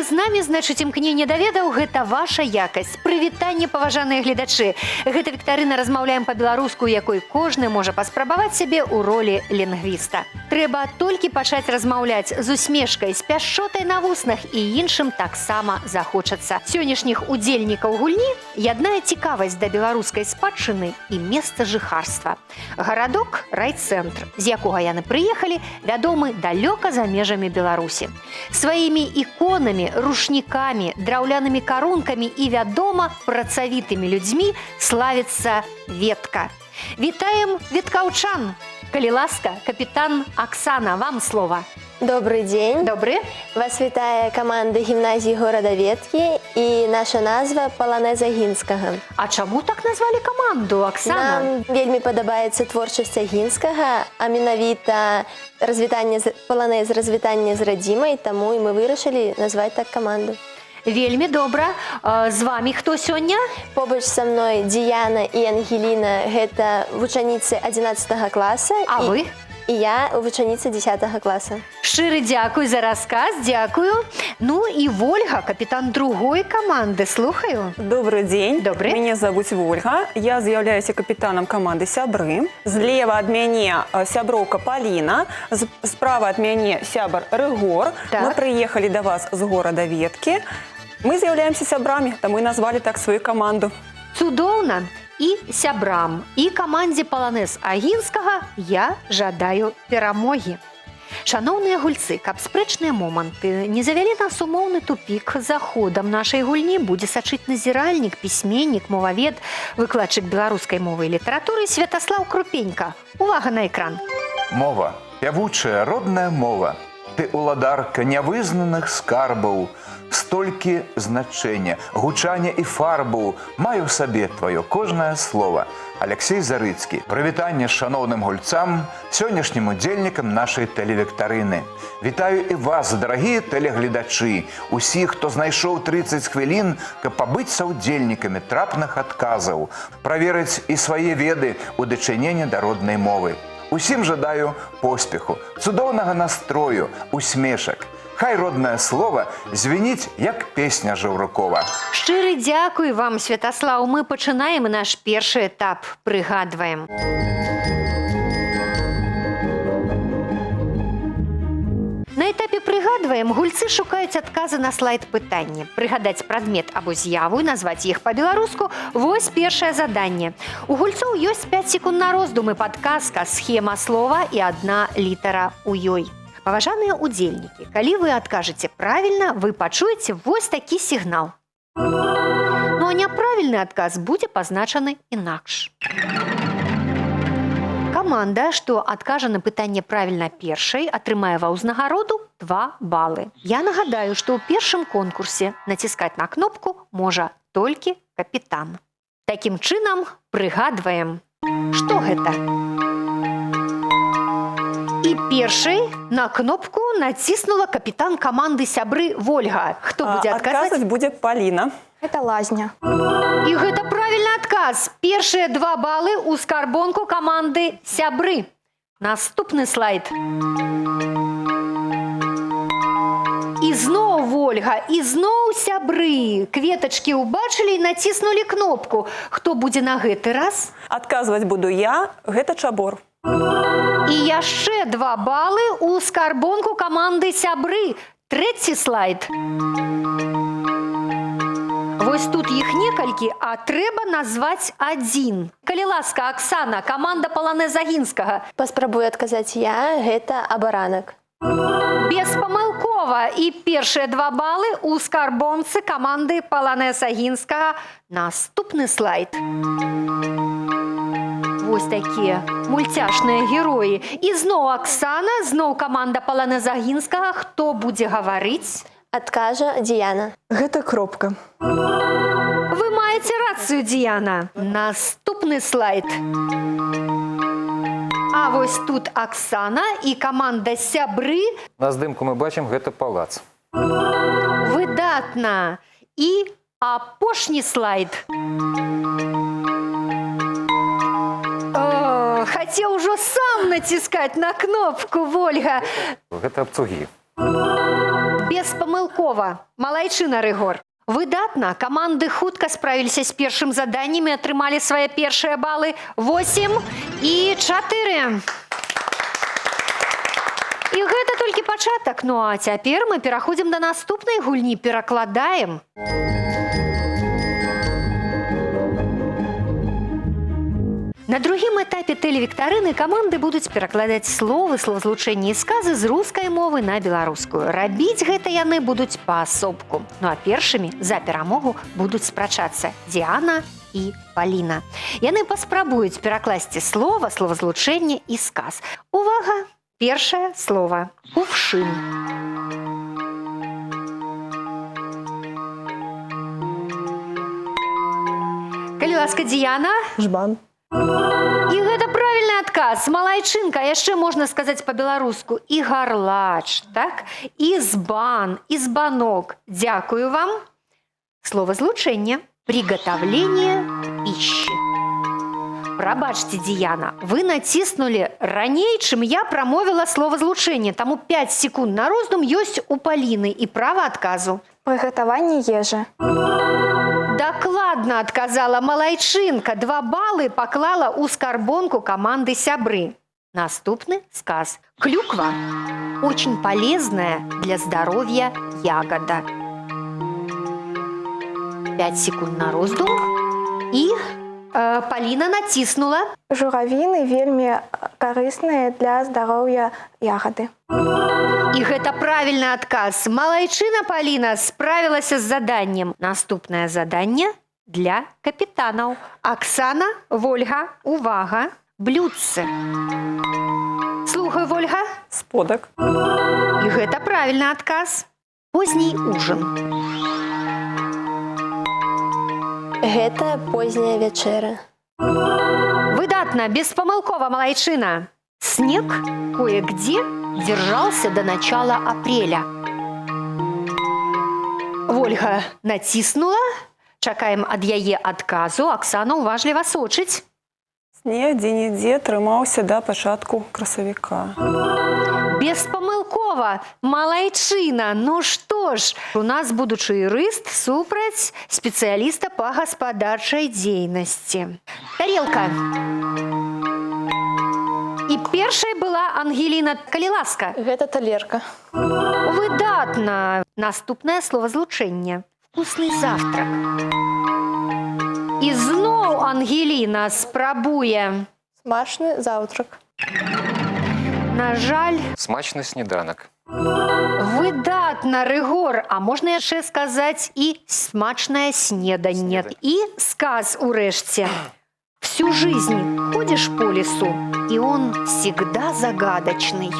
Калі вы з намі, значыць, імкненне да ведаў — гэта ваша якасць. Прывітанне, паважаныя гледачы. Гэта віктарына «Размаўляем па-беларуску», якой кожны можа паспрабаваць сябе ў ролі лінгвіста. Трэба толькі пачаць размаўляць з усмешкай, з пяшчотай на вуснах, і іншым таксама захочацца. Сённяшніх удзельнікаў гульні яднае цікавасць да беларускай спадчыны і месца жыхарства. Гарадок, райцэнтр, з якога яны прыехалі, вядомы далёка за межамі Беларусі. Сваімі іконамі, рушнікамі, драўлянымі карункамі і, вядома, працавітымі людзьмі славіцца Ветка. Вітаем веткаўчан! Калі ласка, капітан Аксана, вам слова. Добрый день. Добры. Вас вітае каманда гімназіі горада Веткі, і наша назва «Паланез Агінскага». А чаму так назвалі каманду, Аксана? Нам вельмі падабаецца творчасць Агінскага, а менавіта развітанне з паланез, «Развітанне з радзімай», таму і мы вырашылі назваць так каманду. Вельмі добра. А, з вамі хто сёння? Побач са мной Діяна і Ангеліна, гэта вучаніцы 11 класа. А вы? І я вучаніца 10 класа. Шчыры дзякуй за расказ, дзякую. Ну і Вольга, капітан другой каманды, слухаю. Добрый день. Добрый. Меня зовут Ольга. Я з'яўляюся капітанам каманды «Сябры». Злева ад мяне сяброўка Паліна, справа ад мяне сябар Рыгор. Мы прыехалі да вас з горада Веткі. Мы з'яўляемся сябрамі, таму і назвалі так сваю каманду. Цудоўна. І сябрам, і камандзе «Паланез Агінскага» я жадаю перамогі. Шаноўныя гульцы, каб спрэчныя моманты не завялі нас у моўны тупік, за ходам нашай гульні будзе сачыць назіральнік, пісьменнік, мовавед, выкладчык беларускай мовы і літаратуры Святаслаў Крупенька. Увага на экран. Мова, пявучая родная мова, ты уладарка нявызнаных скарбаў, столькі значэння, гучання і фарбаў мае ў сабе тваё кожнае слово. Алексей Зарыцкі. Прывітанне шаноўным гульцам, сённяшнім удзельнікам нашай тэлевіктарыны. Вітаю і вас, дарагія тэлегледачы, усіх, хто знайшоў 30 хвілін, каб пабыць саўдзельнікамі трапных адказаў, праверыць і свае веды ў дачыненні да роднай мовы. Усім жадаю поспеху, цудоўнага настрою, усмешак. Хай роднае слово звініць, як песня Жаўрукова. Шчыры дзякуй вам, Святаслаў. Мы пачынаем наш першы этап. Прыгадваем. На этапе «Прыгадваем» гульцы шукаюць адказы на слайд пытанні. Прыгадаць прадмет або з'яву і назваць іх па-беларуску — вось першае заданне. У гульцоў ёсць 5 секунд на роздумы, падказка, схема слова і адна літара ў ёй. Паважаныя удзельнікі, калі вы адкажаце правільна, вы пачуеце вось такі сігнал. Ну а няправільны адказ будзе пазначаны інакш. Каманда, што адкажа на пытанне правільна першай, атрымае ва ўзнагароду 2 балы. Я нагадаю, што ў першым конкурсе націскаць на кнопку можа толькі капітан. Такім чынам, прыгадваем. Што гэта? І першай на кнопку націснула капітан каманды «Сябры» Вольга. Хто будзе адказваць? Адказваць будзе Паліна. Это лазня. І гэта правільны адказ. Першыя 2 балы ў скарбонку каманды «Сябры». Наступны слайд. І зноў Вольга, і зноў «Сябры». Кветачкі ўбачылі і націснулі кнопку. Хто будзе на гэты раз? Адказваць буду я, гэта чабор. І яшчэ 2 балы ў скарбонку каманды «Сябры». Трэці слайд. Вось тут іх некалькі, а трэба назваць адзін. Калі ласка, Аксана, каманда «Паланез Агінскага». Паспрабую адказаць я, гэта абаранак. Беспамылкова. І першыя 2 балы ў скарбонцы каманды «Паланез Агінскага». Наступны слайд. Вось такія мульцяшныя героі. І зноў Аксана, зноў каманда «Паланез Агінскага». Хто будзе гаварыць? Адкажа Діяна. Гэта кропка. Вы маеце рацыю, Діяна. Наступны слайд. А вось тут Аксана і каманда «Сябры». На здымку мы бачым, гэта палац. Выдатна. І апошні слайд. О, хацеў ужо сам націскаць на кнопку, Вольга. Гэта абцугі. Без Беспамылкова. Малайчына, Рыгор. Выдатна, каманды хутка справіліся з першым заданнем і атрымалі свае першыя балы 8 і 4. І гэта толькі пачатак. Ну а цяпер мы пераходзім да наступнай гульні, перакладаем. На другім этапе тэлевіктарыны каманды будуць перакладаць словы, словазлучэнні і сказы з рускай мовы на беларускую. Рабіць гэта яны будуць паасобку. Ну а першымі за перамогу будуць спрачацца Діана і Паліна. Яны паспрабуюць перакласці слова, словазлучэнне і сказ. Увага! Першае слово. Кувшын. Калі ласка, Діяна. Жбан. І гэта правільны адказ. Малайчынка, а яшчэ можна сказаць па-беларуску і гарлач, так? І збан, і збанок. Дзякую вам. Словазлучэнне. Приготовление пищи. Прабачце, Діяна, вы націснулі раней, чым я прамовіла словазлучэнне, таму 5 секунд на роздум ёсць у Паліны і права адказу. Прыгатаванне ежы. Дакладна адказала малайчынка, 2 балы паклала ў скарбонку каманды «Сябры». Наступны сказ. Клюква очень полезная для здоровья ягода. 5 секунд на роздум. І Паліна націснула. Журавіны вельмі карысныя для здароўя ягады. І гэта правільны адказ. Малайчына Паліна справілася з заданнем. Наступнае заданне для капітанаў. Аксана, Вольга, увага, блюдцы. Слухаю, Вольга. Сподак. І гэта правільны адказ. Поздний ужин. Гэта позняя вячэра. Выдатна, беспамылкова, малайчына. Снег кое-где держался до начала апреля. Вольга націснула. Чакаем ад яе адказу. Аксана уважліва сочыць. Снег дзе-нідзе трымаўся да пачатку красавіка. Беспамылкова, малайчына. Ну што ж, у нас будучы юрыст супраць спецыяліста па гаспадарчай дзейнасці. Тарелка. І першай была Ангеліна. Калі ласка. Гэта талерка. Выдатна. Наступнае словазлучэнне. Вкусный завтрак. І зноў Ангеліна спрабуе. Смачны заўтрак. На жаль, Смачны сніданак. Выдатна, Рыгор, а можна яшчэ сказаць і смачнае снеданне. Снеданне. І сказ урэшце. Всю жизнь ходишь по лесу, и он всегда загадочный.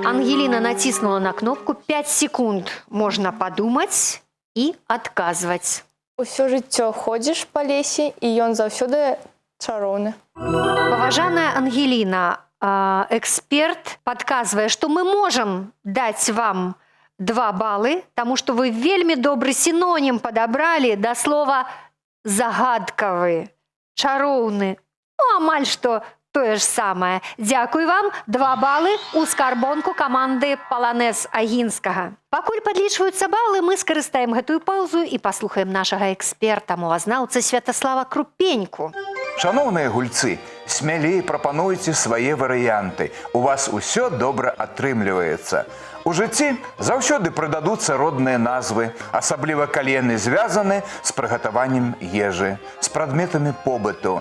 Ангелина націснула на кнопку. 5 секунд можна подумать і адказваць. Усё жыццё ходзіш па лесе, і ён заўсёды чароўны. Паважаная Ангеліна, эксперт падказвае, што мы можам даць вам 2 балы, таму што вы вельмі добры сінонім падабралі да слова загадкавы, чароўны. Ну, амаль што тое ж самае. Дзякуй вам, 2 балы ў скарбонку каманды «Паланэз» Агінскага. Пакуль падлічваюцца балы, мы скарыстаем гэтую паўзу і паслухаем нашага эксперта, мовазнаўца Святаслава Крупеньку. Шаноўныя гульцы, смялей прапануйце свае варыянты. У вас усё добра атрымліваецца. У жыцці заўсёды прыдадуцца родныя назвы, асабліва калі яны звязаны з прыгатаваннем ежы, з прадметамі побыту.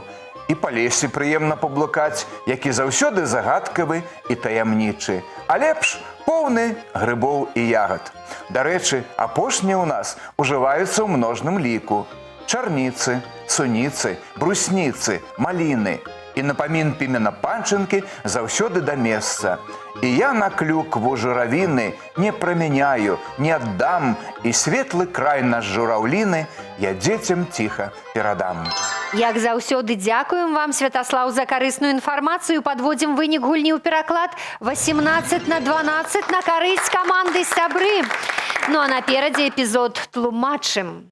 І па лесе прыемна паблукаць, які заўсёды загадкавы і таямнічы, а лепш поўны грыбоў і ягад. Дарэчы, апошнія ў нас ужываюцца ў множным ліку. Чарніцы, суніцы, брусніцы, маліны. І напамін Пімена Панчынкі заўсёды да месца. І я на клюкву журавіны не прамяняю, не аддам, і светлы край наш жураўліны я дзецям ціха перадам. Як заўсёды, дзякуем вам, Святаслаў, за карысную інфармацыю. Падводзім вынік гульні ў пераклад 18 на 12 на карысць каманды «Сябры». Ну а наперадзе эпізод «Тлумачым».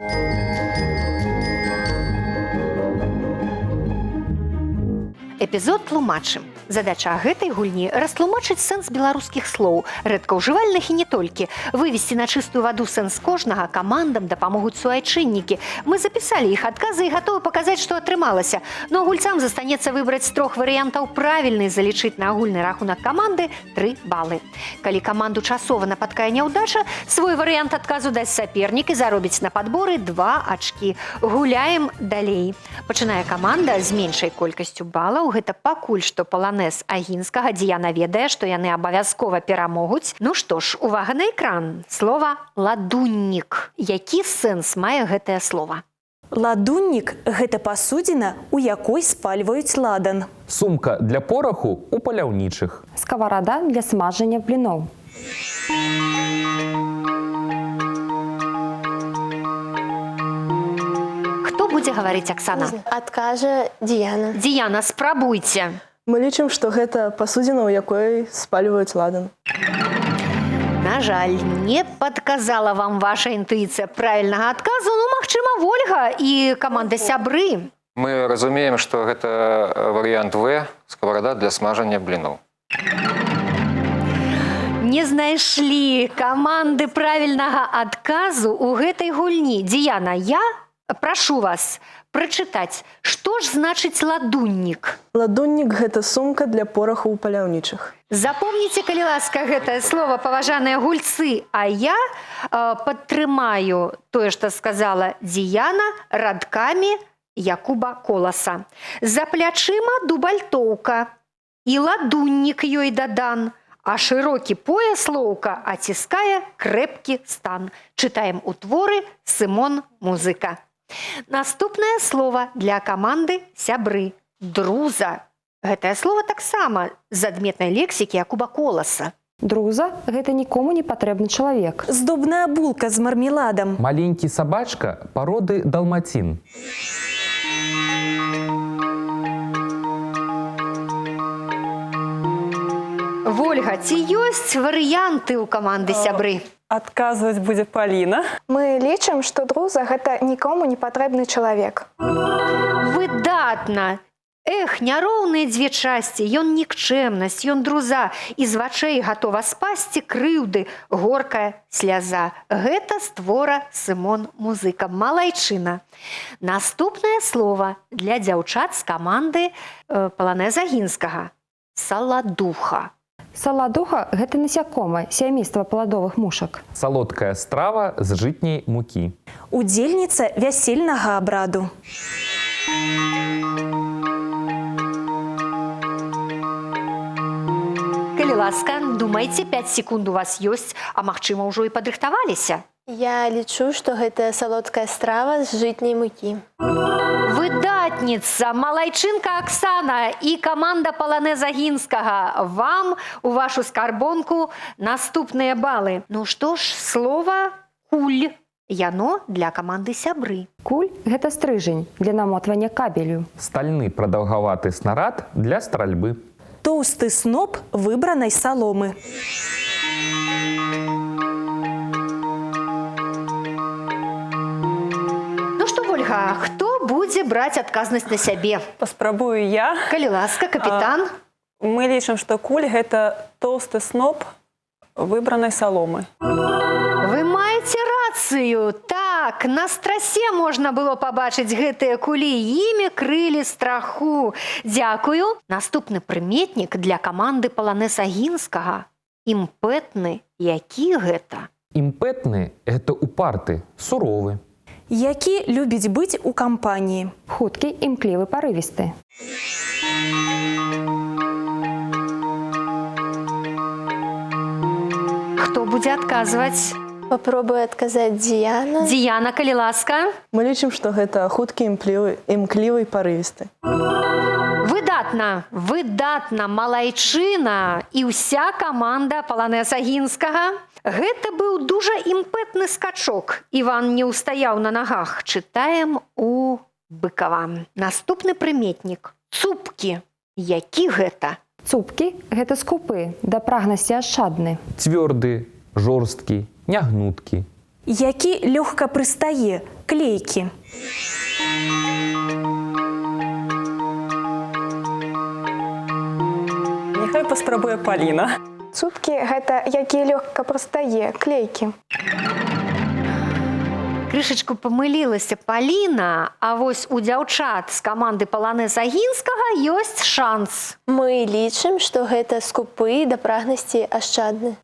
Эпізод тлумачым. Задача гэтай гульні растлумачыць сэнс беларускіх слоў, рэдкаўжывальных і не толькі. Вывесці на чыстую ваду сэнс кожнага камандам дапамогуць суайчыннікі. Мы запісалі іх адказы і гатовы паказаць, што атрымалася. Но гульцам застанецца выбраць з трох варыянтаў правільны і залічыць на агульны рахунак каманды 3 балы. Калі каманду часова напаткае няўдача, свой варыянт адказу дасць сапернік і заробіць на падборы 2 ачкі. Гуляем далей. Пачынае каманда з меншай колькасцю балаў. Гэта пакуль што паланез Агінскага. Діяна ведае, што яны абавязкова перамогуць. Ну што ж, увага на экран. Слова «ладуннік». Які сэнс мае гэтае слово? Ладуннік гэта пасудзіна, у якой спальваюць ладан. Сумка для пораху у паляўнічых. Скаварада для смажання бліноў. Хто будзе гаварыць, Аксана? Адкажа Діяна. Діяна, спрабуйце. Мы лічым, што гэта пасудзіна, у якой спальваюць ладан. На жаль, не падказала вам ваша інтуіцыя правільнага адказу. Ну, магчыма, Вольга і каманда сябры. Мы разумеем, што гэта варыянт В, скаварада для смажання бліноў. Не знайшлі каманды правільнага адказу ў гэтай гульні. Діяна, я прашу вас прачытаць, што ж значыць ладуннік? Ладуннік гэта сумка для пораху ў паляўнічых. Запомніце, калі ласка, гэтае слово, паважаныя гульцы, а я падтрымаю тое, што сказала Діяна радкамі Якуба Коласа. За плячыма дубальтоўка і ладуннік ёй дадан, а шырокі пояс лоўка аціскае крэпкі стан. Чытаем у творы Сымон Музыка. Наступнае слово для каманды сябры друза. Гэтае слово таксама з адметнай лексікі Якуба Коласа. Друза гэта нікому не патрэбны чалавек. Здобная булка з мармеладам. Маленькі сабачка пароды далмацін. Вольга, ці ёсць варыянты ў каманды сябры? Адказваць будзе Паліна. Мы лічым, што друза гэта нікому не патрэбны чалавек. Выдатна! Эх, няроўныя дзве часці, ён нікчэмнасць, ён друза, і з вачэй гатова спасці крыўды, горкая сляза. Гэта з твора Сымон Музыка, малайчына. Наступнае слово для дзяўчат з каманды Паланеза Агінскага. Саладуха. Саладуха гэта насякомае, сямейства пладовых мушак. Салодкая страва з жытняй мукі. Удзельніца вясельнага абраду. Калі ласка, думайце, 5 секунд у вас ёсць, а магчыма, ўжо і падрыхтаваліся. Я лічу, што гэта салодкая страва з жытняй мукі. Выдатніца, малайчынка Аксана і каманда Паланеза Агінскага. Вам у вашу скарбонку наступныя балы. Ну што ж, слова куль. Яно для каманды сябры. Куль гэта стрыжань для намотвання кабелю. Стальны прадаўгаваты снарад для стральбы. Тоўсты сноп выбранай саломы. Ну што, Вольга, хто будзе браць адказнасць на сябе? Паспрабую я. Калі ласка, капітан. Мы лічым, што куль гэта тоўсты сноп выбранай саломы. Вы маеце рацыю. Так, на страсе можна было пабачыць гэтыя кулі. Імі крылі страху. Дзякую. Наступны прыметнік для каманды Паланез Агінскага. Імпэтны. Які гэта? Імпэтны гэта упарты, суровы. Які любіць быць у кампаніі. Хуткі, імклівы, парывісты. Хто будзе адказваць? Папробую адказаць Діяна. Діяна, калі ласка. Мы лічым, што гэта хуткі, імклівы, парывісты. Выдатна, выдатна, малайчына і ўся каманда Паланеза Агінскага. Гэта быў дужа імпэтны скачок. Іван не ўстаяў на нагах. Чытаем у Быкава. Наступны прыметнік. Цупкі. Які гэта? Цупкі гэта скупы, да прагнасці ашчадны. Цвёрды, жорсткі, нягнуткі. Які лёгка прыстае, клейкі. Няхай паспрабуе Паліна. Цупкі гэта які лёгка прастае, клейкі. Крышачку памылілася Паліна, а вось у дзяўчат з каманды Паланэз Агінскага ёсць шанс. Мы лічым, што гэта скупы да прагнасці ашчадны.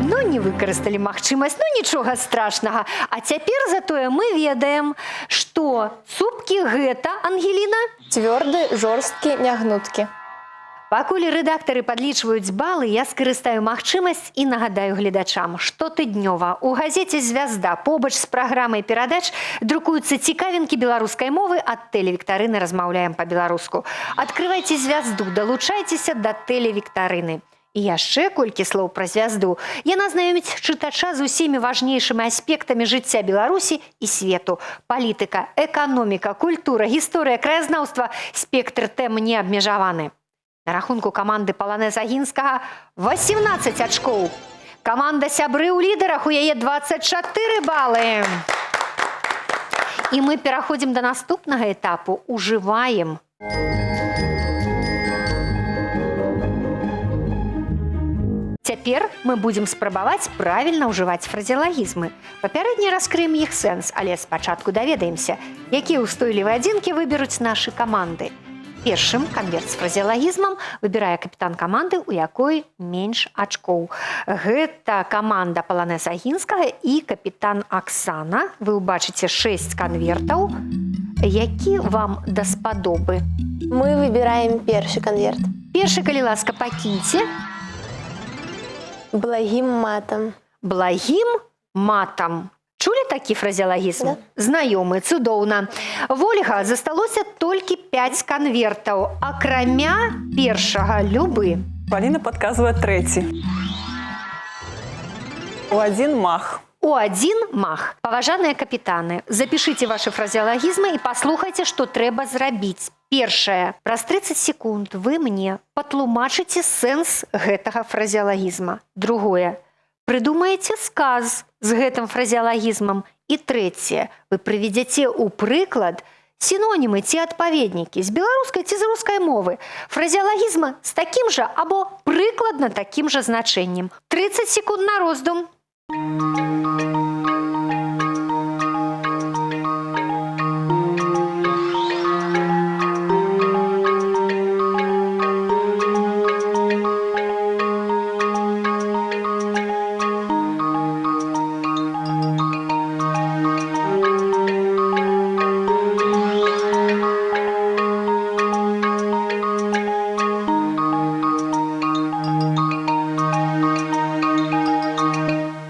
Ну, не выкарысталі магчымасць, ну нічога страшнага. А цяпер затое мы ведаем, што цупкі гэта, Ангеліна? Цвёрды, жорсткі, нягнуткі. Пакуль рэдактары падлічваюць балы, я скарыстаю магчымасць і нагадаю гледачам, штотыднёва у газеце «Звязда» побач з праграмай перадач друкуюцца цікавінкі беларускай мовы ад тэлевіктарыны «Размаўляем па-беларуску». Адкрывайце «Звязду», далучайцеся да тэлевіктарыны. І яшчэ колькі слоў пра «Звязду». Яна знаёміць чытача з усімі важнейшымі аспектамі жыцця Беларусі і свету. Палітыка, эканоміка, культура, гісторыя, краязнаўства, спектр тэм не абмежаваны. На рахунку каманды Паланэз Агінскага 18 ачкоў. Каманда «Сябры» ў лідарах, у яе 24 балы. І мы пераходзім да наступнага этапу. Ужываем. Цяпер мы будзем спрабаваць правільна ўжываць фразеалагізмы. Папярэдне раскрыем іх сэнс, але спачатку даведаемся, якія ўстойлівыя адзінкі выберуць нашы каманды. Першым канверт з фразеалагізмам выбірае капітан каманды, у якой менш ачкоў. Гэта каманда Паланэз Агінскага і капітан Аксана. Вы ўбачыце 6 канвертаў. Які вам даспадобы? Мы выбіраем першы канверт. Першы, калі ласка, пакіньце. Благім матам. Благім матам. Чулі такі фразеалагізм? Да. Знаёмы, цудоўна. Вольга, засталося толькі 5 канвертаў, акрамя першага, любы. Паліна падказвае трэці. У адзін мах. У адзін мах. Паважаныя капітаны, запішыце вашы фразеалагізмы і паслухайце, што трэба зрабіць. Першае. Праз 30 секунд вы мне патлумачыце сэнс гэтага фразеалагізма. Другое. Прыдумаеце сказ з гэтым фразеалагізмам. І трэцяе. Вы прыведзяце ў прыклад сінонімы ці адпаведнікі з беларускай ці з рускай мовы. Фразеалагізма з такім жа або прыкладна такім жа значэннем. 30 секунд на роздум.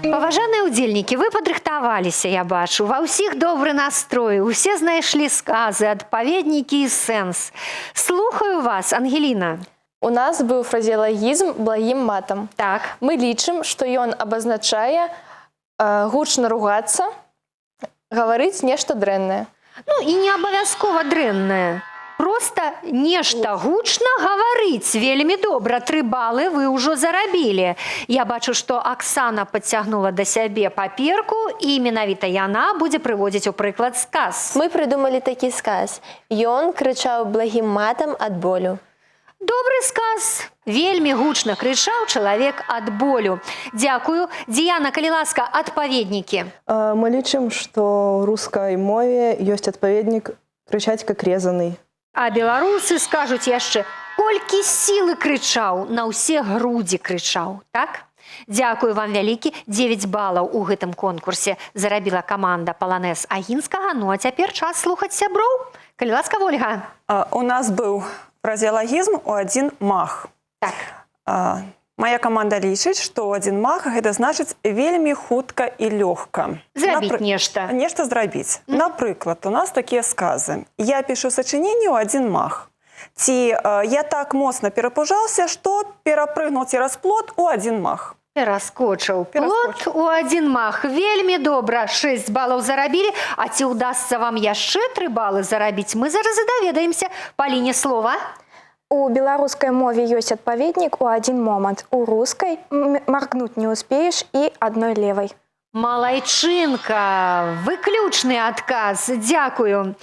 Паважаныя ўдзельнікі, вы падрыхтаваліся, я бачу. Ва ўсіх добры настрой, усе знайшлі сказы, адпаведнікі і сэнс. Слухаю вас, Ангеліна. У нас быў фразеалагізм благім матам. Так. Мы лічым, што ён абазначае гучна ругацца, гаварыць нешта дрэннае. Ну і не абавязкова дрэннае. Проста нешта гучна гаварыць. Вельмі добра, 3 балы вы ўжо зарабілі. Я бачу, што Аксана падцягнула да сябе паперку, і менавіта яна будзе прыводзіць у прыклад сказ. Мы прыдумалі такі сказ. Ён крычаў благім матам ад болю. Добры сказ. Вельмі гучна крычаў чалавек ад болю. Дзякую. Діяна, калі ласка, адпаведнікі. Мы лічым, што ў рускай мове ёсць адпаведнік крычаць как резаный. А беларусы скажуць яшчэ, колькі сілы крычаў, на ўсе грудзі крычаў, так? Дзякую вам вялікі, 9 балаў у гэтым конкурсе зарабіла каманда Паланэз Агінскага. Ну а цяпер час слухаць сяброў. Калі ласка, Вольга. У нас быў фразеалагізм у адзін мах. Так. Мая каманда лічыць, што ў адзін мах гэта значыць вельмі хутка і лёгка. Зрабіць нешта. Нешта зрабіць. Напрыклад, у нас такія сказы. Я пішу сачыненне ў адзін мах. Ці я так моцна перапужаўся, што перапрыгнуў цераз плот у адзін мах. Пераскочыў плот у адзін мах. Вельмі добра. 6 балаў зарабілі. А ці ўдасца вам яшчэ 3 балы зарабіць, мы зараз і даведаемся. Паліне слова. У беларускай мове ёсць адпаведнік у адзін момант. У рускай маргнуць не успееш і адной левай. Малайчынка, выключны адказ. Дзякую.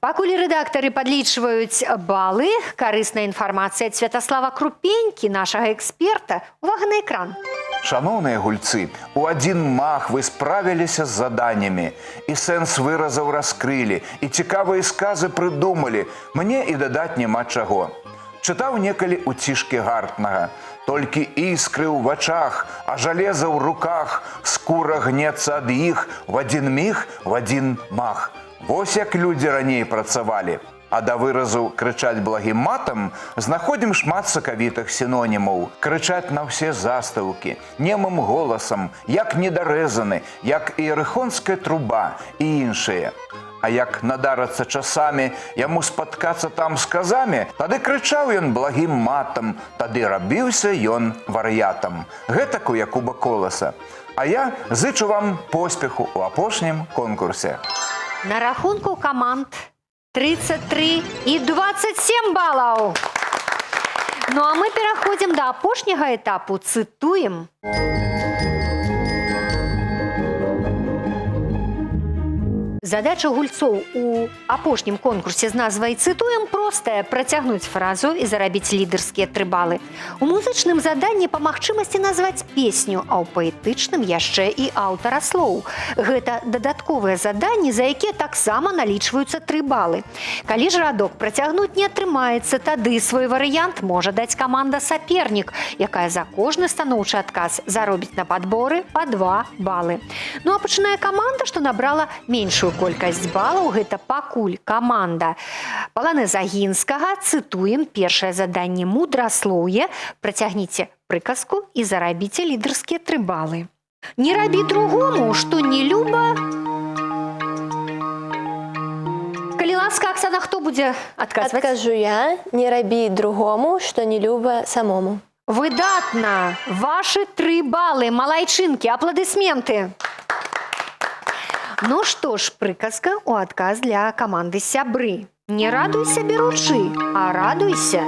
Пакуль рэдактары падлічваюць балы, карысная інфармацыя ад Святаслава Крупенькі, нашага эксперта. Увага на экран. Шаноўныя гульцы, у адзін мах вы справіліся з заданнямі, і сэнс выразаў раскрылі, і цікавыя сказы прыдумалі. Мне і дадаць няма чаго. Чытаў некалі у Цішкі Гартнага. Толькі іскры ў вачах, а жалеза ў руках, скура гнецца ад іх в адзін міг, в адзін мах. Вось як людзі раней працавалі. А да выразу крычаць благім матам знаходзім шмат сакавітых сінонімаў. Крычаць на ўсе застаўкі, немым голасам, як недарэзаны, як іерыхонская труба і іншыя. А як надарацца часамі яму спаткацца там з казамі, тады крычаў ён благім матам, тады рабіўся ён вар'ятам. Гэтак у Якуба Коласа. А я зычу вам поспеху ў апошнім конкурсе. На рахунку каманд 33 і 27 балаў. Ну а мы пераходзім да апошняга этапу. Цытуем. Задача гульцоў у апошнім конкурсе з назвай «Цытуем» простая: працягнуць фразу і зарабіць лідарскія 3 балы. У музычным заданні па магчымасці назваць песню, а ў паэтычным яшчэ і аўтара слоў. Гэта дадатковыя заданні, за якія таксама налічваюцца 3 балы. Калі ж радок працягнуць не атрымаецца, тады свой варыянт можа даць каманда сапернік, якая за кожны станоўчы адказ заробіць на падборы па 2 балы. Ну а пачынае каманда, што набрала меншую колькасць балаў, гэта пакуль каманда Паланэза Агінскага. Цытуем першае заданне мудраслоўе. Працягніце прыказку і зарабіце лідарскія 3 балы. Не рабі другому, што не люба. Калі ласка, Аксана, хто будзе адказваць? Адкажу я. Не рабі другому, што не люба самому. Выдатна! Вашы 3 балы, малайчынкі, апладысменты. Ну што ж, прыказка ў адказ для каманды «Сябры». Не радуйся беручы, а радуйся.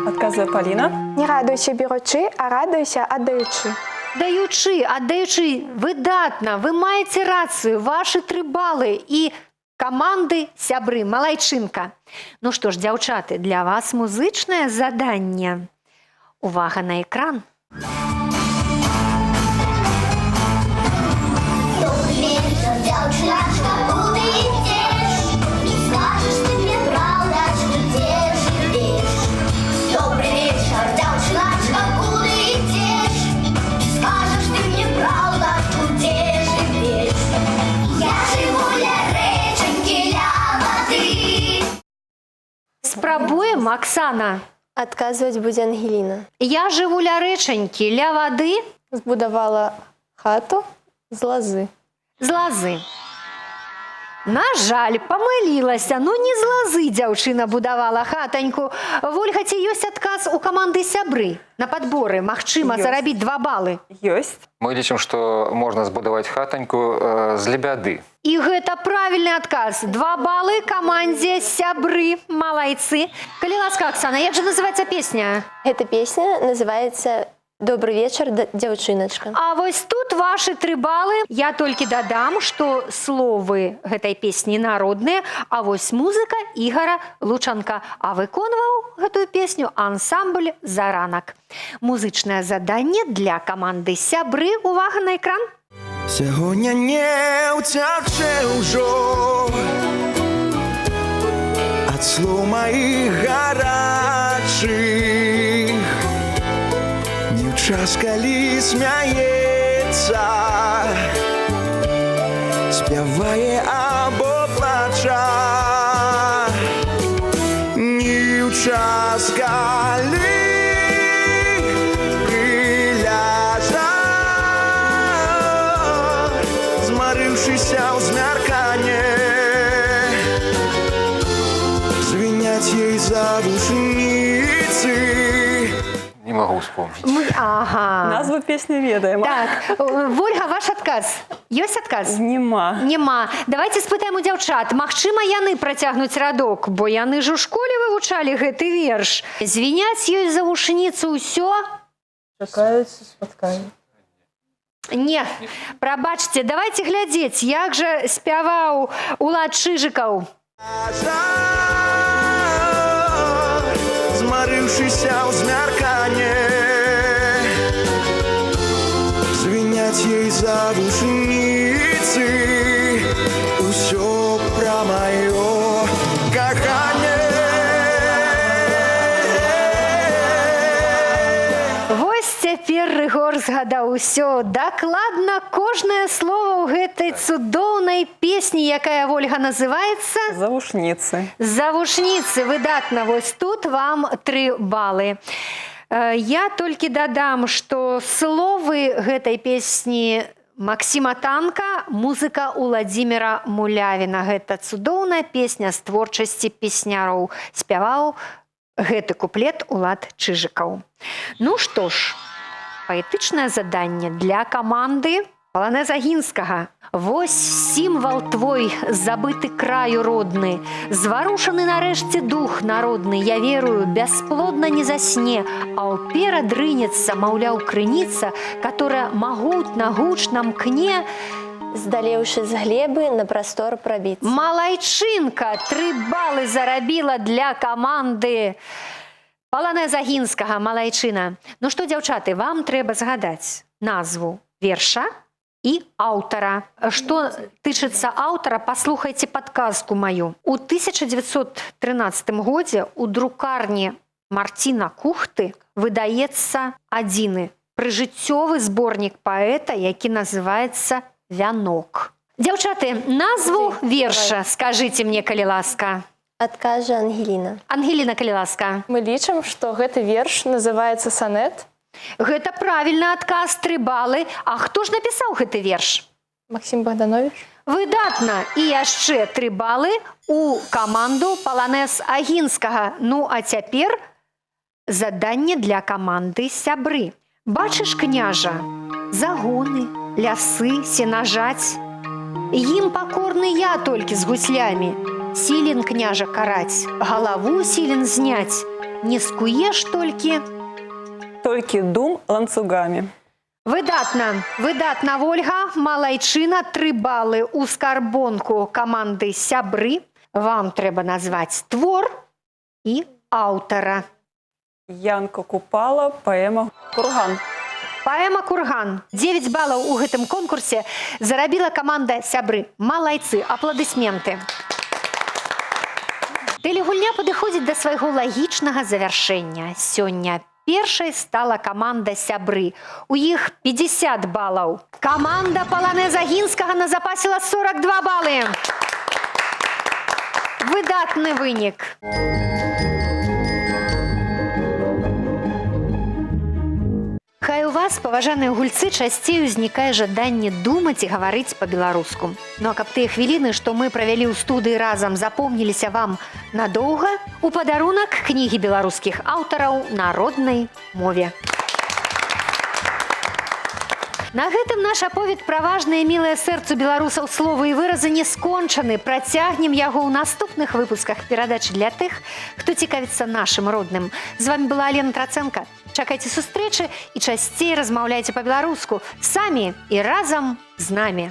Адказвае Паліна. Не радуйся беручы, а радуйся аддаючы. Даючы, аддаючы, выдатна, вы маеце рацыю, вашы 3 балы і каманды «Сябры», малайчынка. Ну што ж, дзяўчаты, для вас музычнае заданне. Увага на экран. Спрабуем, Аксана. Адказваць будзе Ангеліна. Я жыву ля рэчанькі, ля вады. Збудавала хату з лазы. З лазы. На жаль, памылілася. Ну не з лазы дзяўчына будавала хатаньку. Вольга, ці ёсць адказ у каманды «Сябры» на падборы? Магчыма, зарабіць 2 балы. Ёсць. Мы лічым, што можна збудаваць хатаньку з лебяды. І гэта правільны адказ. 2 балы камандзе «Сябры». Малайцы. Калі ласка, Аксана, як жа называецца песня? Гэта песня называецца «Добрый вечер, дзяўчыначка». А вось тут вашы 3 балы. Я толькі дадам, што словы гэтай песні народныя, а вось музыка Ігара Лучанка. А выконваў гэтую песню ансамбль «Заранак». Музычнае заданне для каманды «Сябры». Увага на экран. Сягоння не ўцячэ ўжо ад слоў маіх гарачых. Не ў час, калі смяецца, спявае або плача. Не ў час, калі прыляжа, змарыўшыся ў змярканне, звіняць ёй завушніцы. Не могу вспомнить. Ага. Назву песні ведаем. Так, Вольга, ваш адказ. Ёсць адказ? Нема. Нема. Давайте спытаем у дзяўчат. Магчыма, яны працягнуць радок, бо яны ж у школе вывучалі гэты верш. Звіняць ёй завушніцы ўсё? Чакаюць спаткання. Не, прабачце, давайте глядзець, як жа спяваў Улад Чыжыкаў. Змарыўшыся ў змярканне, звіняць ей завушніцы усё пра маё каханне. Вось цяпер Рыгор згадаў усё. Дакладна кожнае слово ў гэтай цудоўнай песні, якая, Вольга, называецца Завушніцы. Завушніцы. Выдатна. Вось тут вам 3 балы. Я толькі дадам, што словы гэтай песні Максіма Танка, музыка Уладзіміра Мулявіна. Гэта цудоўная песня з творчасці песняроў. Спяваў гэты куплет Улад Чыжыкаў. Ну што ж, паэтычнае заданне для каманды Паланэз Агінскага. Вось сімвал твой, забыты краю родны, зварушаны нарэшце дух народны, я верую, бясплодна не засне, а ўперад рынецца, маўляў, крыніца, которая магутна, гучна мкне, Здалеўшы з глебы на прастор прабіцца. Малайчынка, 3 балы зарабіла для каманды Паланэз Агінскага, малайчына. Ну што, дзяўчаты, вам трэба згадаць назву верша і аўтара. Што тычыцца аўтара, паслухайце падказку маю. У 1913 годзе у друкарні Марціна Кухты выдаецца адзіны прыжыццёвы зборнік паэта, які называецца «Вянок». Дзяўчаты, назву верша скажыце мне, калі ласка. Адкажа Ангеліна. Ангеліна, калі ласка. Мы лічым, што гэты верш называецца санет. Гэта правільны адказ, 3 балы. А хто ж напісаў гэты верш? Максім Багдановіч. Выдатна! І яшчэ 3 балы у каманду Паланэз Агінскага. Ну, а цяпер заданне для каманды «Сябры». Бачыш, княжа, загоны, лясы, сенажаць. Ім пакорны я толькі з гуслямі. Сілен, княжа, караць, галаву сілен зняць. Не скуеш толькі... Толькі дум ланцугамі. Выдатна, выдатна, Вольга. Малайчына, 3 балы ў скарбонку каманды «Сябры». Вам трэба назваць твор і аўтара. Янка Купала, паэма «Курган». Паэма «Курган». 9 балаў у гэтым конкурсе зарабіла каманда «Сябры». Малайцы, апладысменты. Тэлегульня падыходзіць да свайго лагічнага завяршэння. Сёння першай стала каманда «Сябры». У іх 50 балаў. Каманда Паланэз Агінскага назапасіла 42 балы. Выдатны вынік. Хай у вас, паважаныя гульцы, часцей узнікае жаданне думаць і гаварыць па-беларуску. Ну а каб тыя хвіліны, што мы правялі ў студыі разам, запомніліся вам надоўга, у падарунак кнігі беларускіх аўтараў на роднай мове. На гэтым наш аповед пра важныя мілыя сэрцу беларусаў словы і выразы не скончаны. Працягнем яго ў наступных выпусках перадач для тых, хто цікавіцца нашым родным. З вами была Алена Трацэнка. Чакайце сустрэчы і часцей размаўляйце па-беларуску самі і разам з намі.